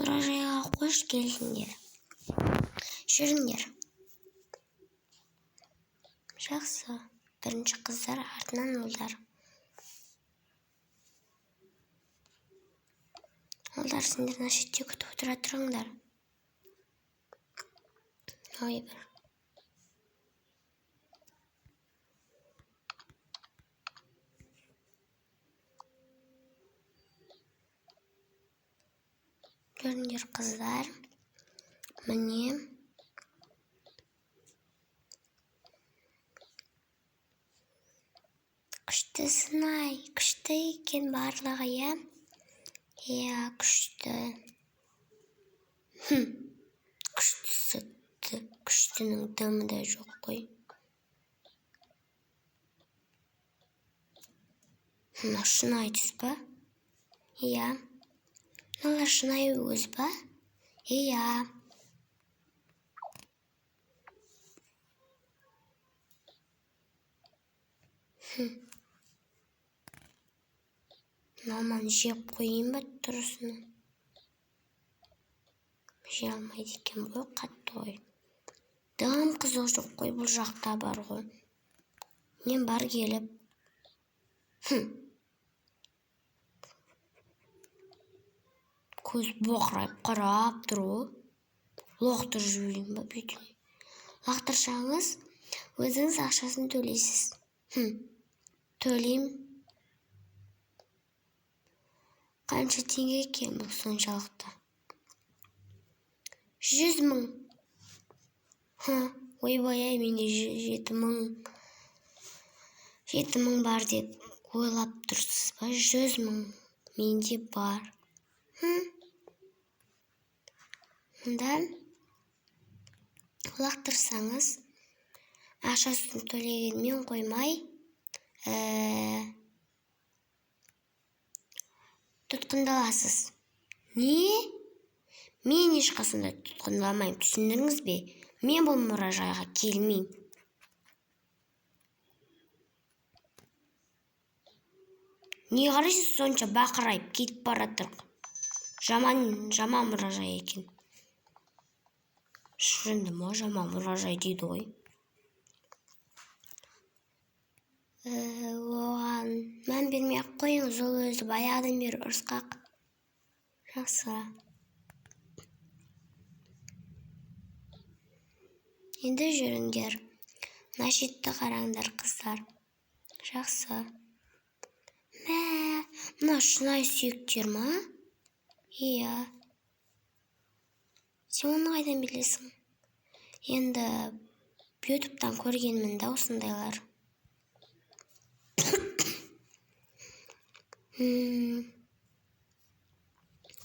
Мұражайға қош келдіңдер. Жүріңдер. Жақсы. Бірінші қыздар, артынан ұлдар. Ұлдар, сендер мына шетте күтіп отыра тұрыңдар. Ой, бір. Жүріңдер, қыздар. Міне. Күштісің-ай, күшті екен барлығы, иә? Иә, күшті. Күштісі, күштінің дымы да жоқ қой. Мына шынайы түс па? Иә. Мыналар шынайы өз ба? Иә. Мынаны жеп қояйын ба тұрысыны? Жей алмайды екен ғой, қатты ғой. Дым қызық жоқ қой, бұл жақта бар ғой. Нем бар келіп. Көз боқырайып қарап тұр ғой. Лақтырып жіберейін ба бүйтіп? Лақтырсаңыз, өзіңіз ақшасын төлейсіз. Төлеймін. Қанша теңге екен бұл соншалықты? 100 мың. Ойбай-ай, менде 7 мың. 7 мың бар деп ойлап тұрсыз ба? 100 мың менде бар. Мұнда лақтырсаңыз, ақшасын төлегенмен қоймай, тұтқындаласыз. Не? Мен ешқашан да тұтқындаламаймын, түсіндіңіз бе? Мен бұл мұражайға келмеймін. Не қарайсыз сонша бақырайып кетіп баратырық? Жаман, жаман мұражай екен. Жынды ма, жаман мұражай дейді ғой. Оған мән бермей ақ қойыңыз, ол өзі баяғыдан бері ұрысқақ. Жақсы. Енді жүріңдер. Мына шетті қараңдар, қыздар. Жақсы. Мә, мына шынайы сүйектер ма? Иә. Сен оны қайдан білесің? Енді ютубтан көргенмін да осындайлар.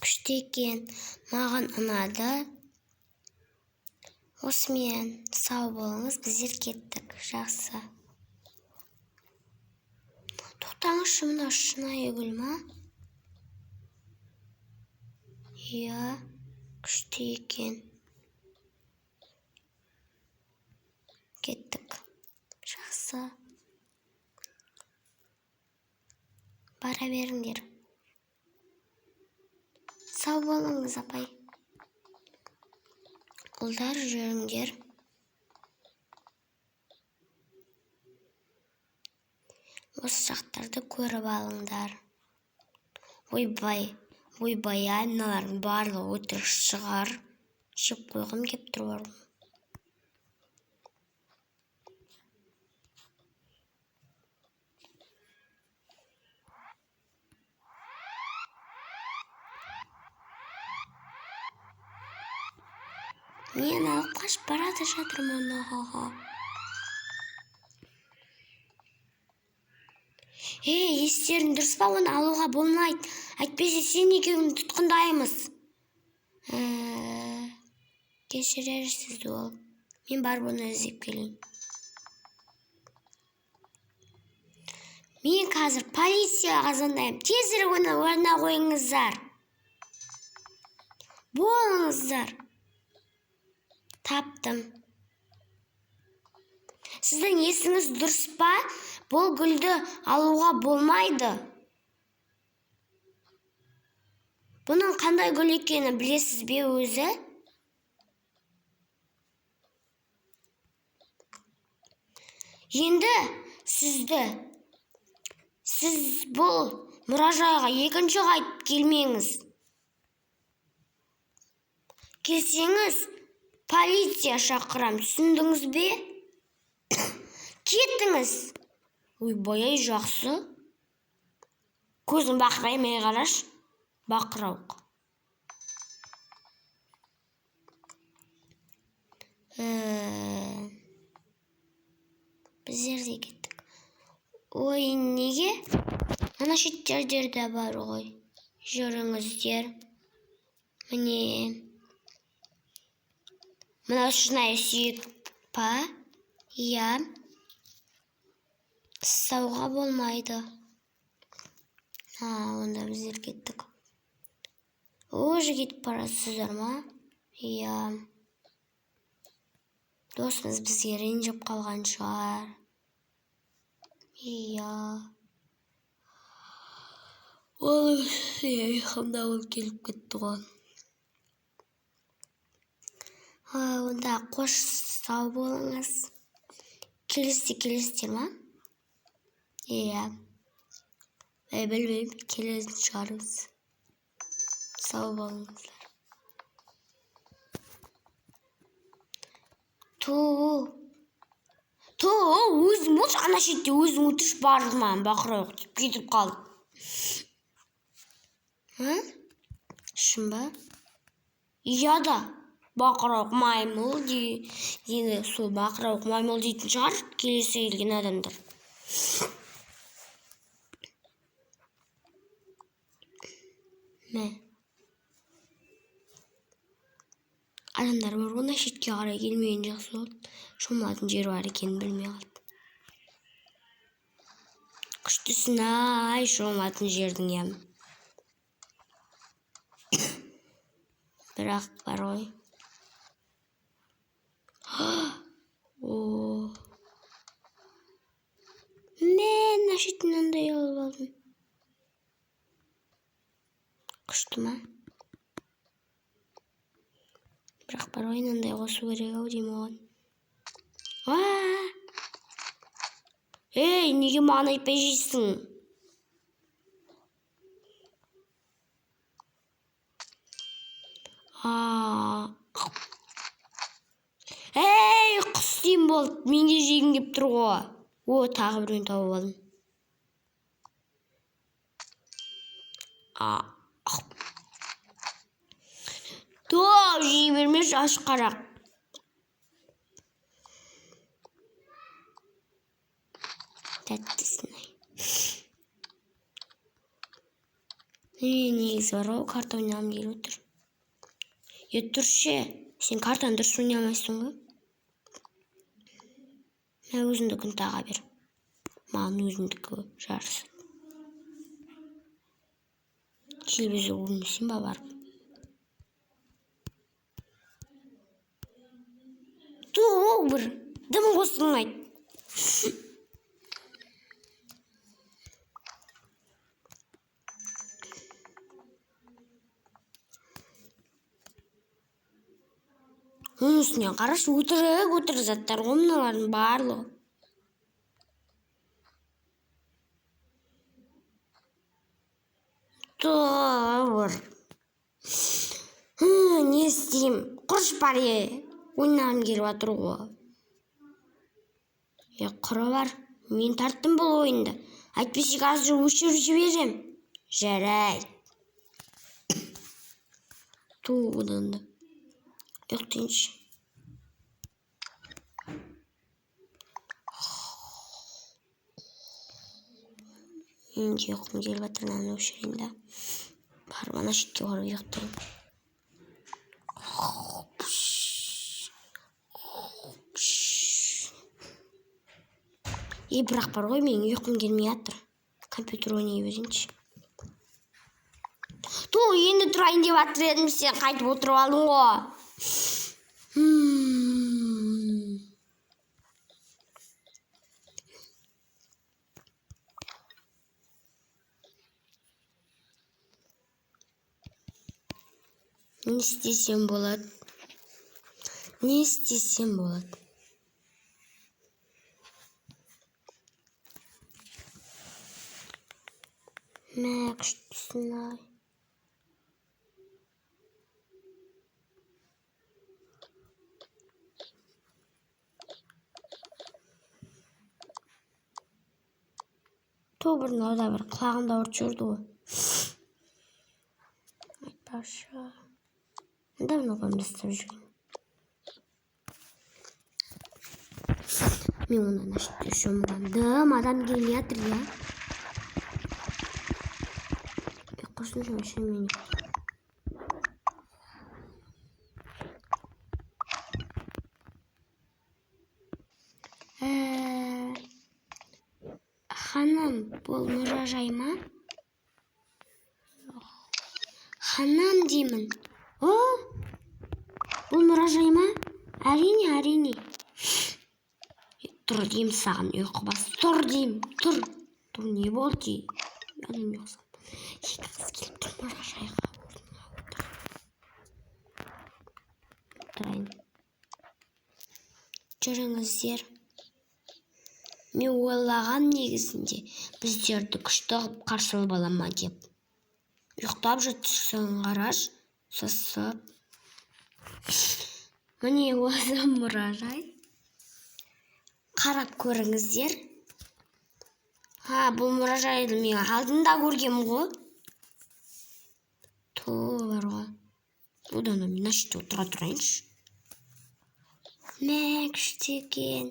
Күшті екен. Маған ұнады. Осымен сау болыңыз, біздер кеттік. Жақсы. Тоқтаңызшы, мына шынайы гүл ма? Иә, күшті екен. Кеттік. Жақсы. Бара беріңдер. Сау болыңыз, апай. Ұлдар, жүріңдер. Осы жақтарды көріп алыңдар. Ойбай, ойбай, ай, мыналардың барлығы өтірік шығар. Жеп қойғым кеп тұр бар ғой. Мен алып қашып барады жатырмын. Ха-ха. Ей, естерің дұрыс па, оны алуға болмайды. Әйтпесе сен екеуіңді тұтқындаймыз. Кешірерсіз ол. Мен барып оны іздеп келейін. Мен қазір полицияға звондаймын. Тезірек оны орнына қойыңыздар. Болыңыздар. Таптым. Сіздің есіңіз дұрыс па? Бұл гүлді алуға болмайды. Бұның қандай гүл екенін білесіз бе өзі? Енді сіз бұл мұражайға екінші қайтып келмеңіз. Келсеңіз, полиция шақырам, түсіндіңіз бе? Кетіңіз. Ойбай-ай, жақсы. Көзің бақыраймай қараш. Бақырауық. Біздер де кеттік. Ой, неге? Ана шеттерде де бар ғой. Жүріңіздер. Міне. Мынау шынайы сүйек па? Иә. Тастауға болмайды. Онда біздер кеттік. Уже кетіп барасыздар ма? Иә. Досымыз бізге ренжіп қалған шығар. Иә. Ол ұйқымда ол келіп кетті ғой. Онда қош, сау болыңыз. Келесіде келесіздер ма? Иә. Білмеймін, келетін шығармыз. Сау болыңыздар. Ту, өзің болшы, ана шетте өзің отыршы, барлық маған бақырауық деп кетіп қалды. А? Шын ба? Иә да, бақырауық маймыл дейді, сол бақырауық маймыл дейтін шығар келесі келген адамдар. Мә. Адамдар бар ғой, шетке қарай келмеген жақсы болды. Шомылатын жер бар екенін білмей қалды. Күштісін-ай, шомылатын жердің ем. Бірақ бар ғой. О. Мен мына шеттен мынандай алып алдым. Күшті ма? Бірақ бар ғой, мынандай қосу керек ау деймін оған. Ей, неге маған айтпай жейсің? Ей, құс деймін болды. Мен де жегім кеп тұр ғой. О, тағы біреуін тауып алдым. Топ, жей бермеші, аш қарақ. Тәттісін-ай. Негізі бар ғой, карта ойнағым келіп отыр. Тұршы, сен картаны дұрыс ойнай алмайсың ғой. Мә, өзіңдікін таға бер. Маған өзімдікі жарасады. Келбезі өлмесем ба барып. Ту, бір дым қосылмайды. Оның үстіне қарашы, өтірік заттар ғой мыналардың барлығы. Тұр. Не істеймін? Құрыш бар ойнағым келіп жатыр ғой. Құры бар. Мен тарттым бұл ойынды. Әйтпесе қазір өшіріп жіберем. Жарайды. Ту, одан да. Ұйықтайыншы. Менде ұйқым келіп жатыр, мынаны өшірейін да. Барып ана шетке барып ұйықтайын. Бірақ бар ғой, менің ұйқым келмей жатыр. Компьютер ойнай берейінші. Ту, енді тұрайын деп жатыр едім, сен қайтып отырып алдың ғой. Не істесем болады? Не істесем болады? Мә, күштісің-ай. Ту, бір мынау да бір құлағымды ауыртып жіберді ғой. Айтпақшы, давно қолымда ұстап жүрген. Мен онда мына жерде шомыламын. Адам келе жатыр, иә. Құрсын, шынымен. Ханым, бұл мұражай ма? Ханым деймін. О, бұл мұражай ма? Әрине, әрине. Тұр деймін саған, ұйқы бас. Тұр деймін, тұр. Тұр, не болды? Адам ұйқысам. Екі қыз келіп тұр мұражайға. Орнына отыр. Отырайын. Жүріңіздер. Мен ойлаған негізінде біздерді күшті қылып қарсы алып ала ма деп. Ұйықтап жатсаң қараш, сасып. Міне осы мұражай. Қарап көріңіздер. Ха, бұл мұражайды мен алдында көргем ғой. Ту бар ғой. Одан да мен мына жерде отыра тұрайыншы. Мә, күшті екен.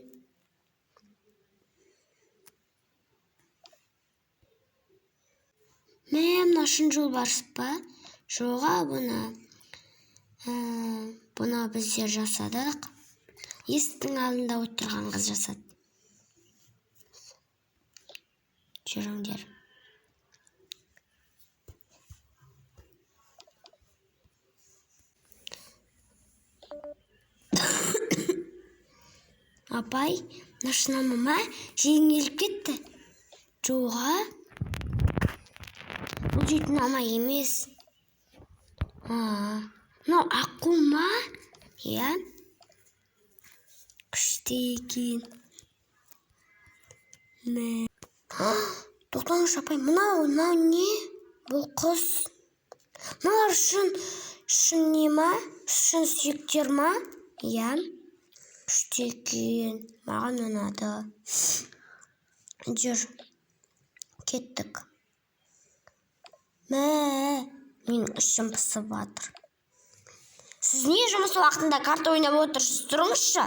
Мә, мына шын жолбарыс па? Жоға, бұны. Бұны біздер жасадық. Есіктің алдында отырған қыз жасады. Жүріңдер. Апай, мына шын алма ма? Жегің келіп кетті. Жоға. Бұл жейтін алма емес. Мынау аққу ма? Иә. Күшті екен. Мә. Тоқтаңызшы, апай, мынау не? Бұл құс. Мыналар шын не ма? Шын сүйектер ма? Иә. Күшті екен. Маған ұнады. Жүр. Кеттік. Мә, менің ішім пысып жатыр. Сіз не жұмыс уақытында карта ойнап отырсыз? Тұрыңызшы.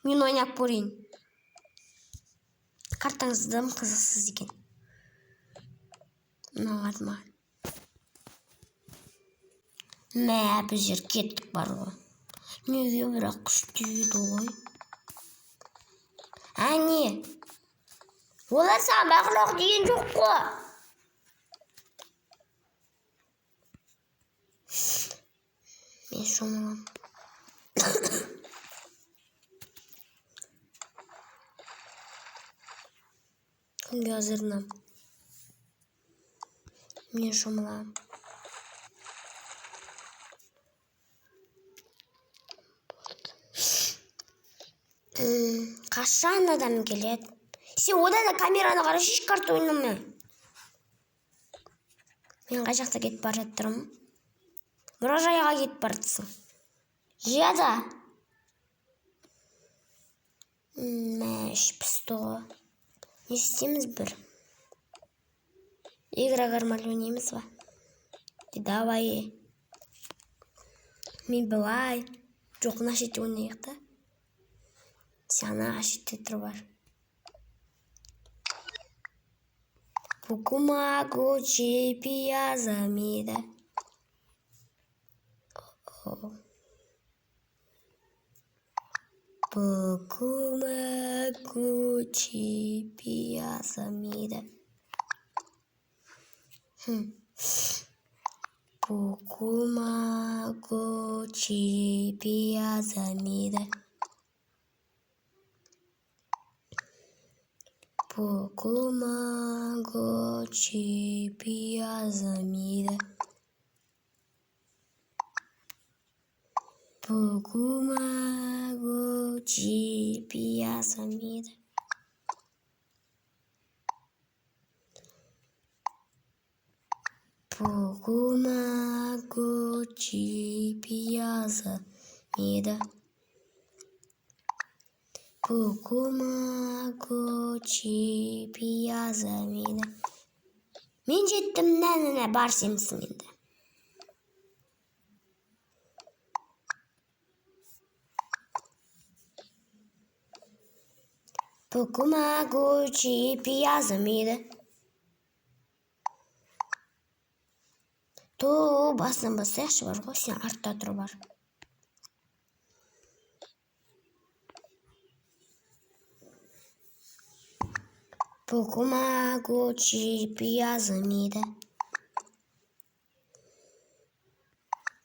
Мен ойнап көрейін. Картаңыз дым қызықсыз екен. Ұнамады маған. Мә, біздер кеттік бар ғой. Неге бірақ күшті еді ғой. Әне. Олар саған бақылау деген жоқ қой. Мен шомыламын. Күнге әзірнам. Мен шомыламын. Қашан адам келеді? Сен одан да камераны қарашы, еш карта ойнамай. Мен қай жақта кетіп бара жатырмын? Мұражайға кетіп бара жатсың. Иә да. Мә, іш пісті ғой. Не істейміз бір? Игра гармаль ойнаймыз ба? Давай. Мен былай. Жоқ, мына шетте ойнайық та. Сен ана шетте тұр бар. Букумагу чипиязамида. Букумагу чипиязамида. Букумагу чипиязамида. Букумагу чипиязамида. Пугумагучи пиязамида. Пугумагучи пиязамида. Пугумагучи пиязамида. Мен жеттім, нә, бар сенсің енді. Пукумагучи пиязамида. Ту, басынан басайықшы бар ғой, сен артта тұр бар. Пукумагучи пиязамида.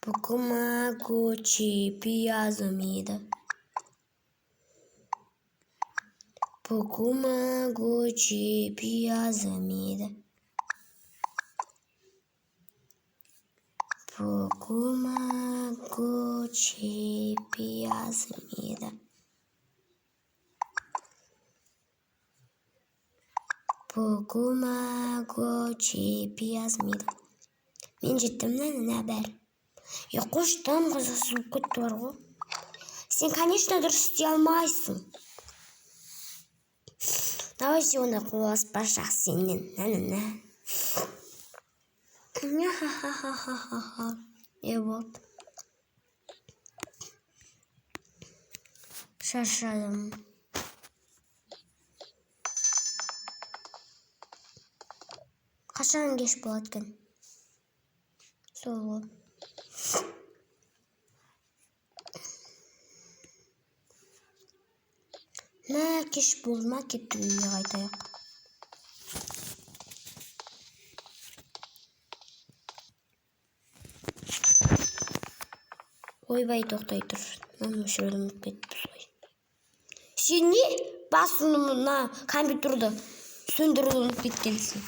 Пукумагучи пиязамида. Пукумагучи пиязамида. Пукумагучи пиязамида. Пукумагучи пиязамида. Мен жеттім, нә бәрі. Е, қош, тым қызықсыз болып кетті бар ғой. Сен, конечно, дұрыс істей алмайсың. Давайте оны қуаспашақ сенен. Нә-нә-нә. Ха-ха-ха-ха-ха. Е, болды. Шаршадым. Қашан кеш болады екен? Сол ғой. Мә, кеш болды ма, кеттік үйге қайтайық. Ойбай, тоқтай тұр. Мынаны өшіруді ұмытып кетіппіз ғой. Сен не басын мына компьютерді сөндіруді ұмытып кеткенсің?